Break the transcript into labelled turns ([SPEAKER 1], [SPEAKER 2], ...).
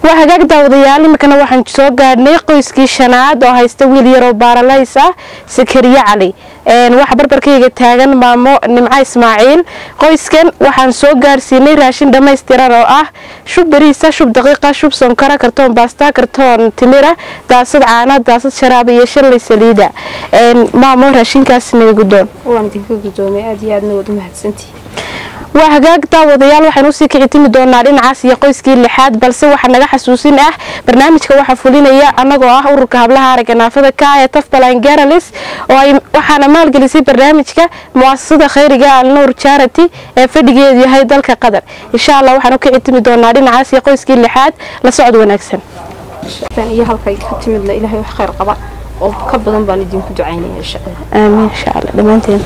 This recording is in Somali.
[SPEAKER 1] Waa hagaag, daawadayaal, iminkana waxaan soo gaadhnay qoyskii shanaad oo haysta wiil yaroo baaralays ah, Sakariye Cali. Waxaa barbarkayga taagan maamo Nimco Ismaaciil. Qoyskan waxaan soo gaarsiinay raashin dhammaystiran oo ah shub bariisa, shub daqiiqa, shub sonkora, kartoon baasta, kartoon timira, daasad caana, daasad sharaaba iyo shanley saliida. Maamo, raashinkaas naga guddoon.
[SPEAKER 2] Waan idinka guddoomay, aad iyo aadna waad u mahadsantihi.
[SPEAKER 1] Waa hagaag, daawadayaal, waxaynu usii kicitimi doonaa dhinacaas iyo qoyskii lixaad, balse waxaa naga xasuusin ah barnaamijka waxaa fulinaya anagoo ah ururka hablaha aragga naafada ka ee Tafbalan Garalis oo ay waxaana maalgelisay barnaamijka muasasada khayriga Alnuur Charity ee fadhigeedu yahay dalka Qatar. Insha Allah waxaanu kicitimi doonaa dhinacaas iyo qoyskii lixaad. La socod wanaagsan.
[SPEAKER 2] Iyo halkay ka timidna Ilaahay wax khayr qaba oo ka badan baan idinku ducaynaya, insha Allah.
[SPEAKER 1] Aamiin, insha Allah, dhammaanteen.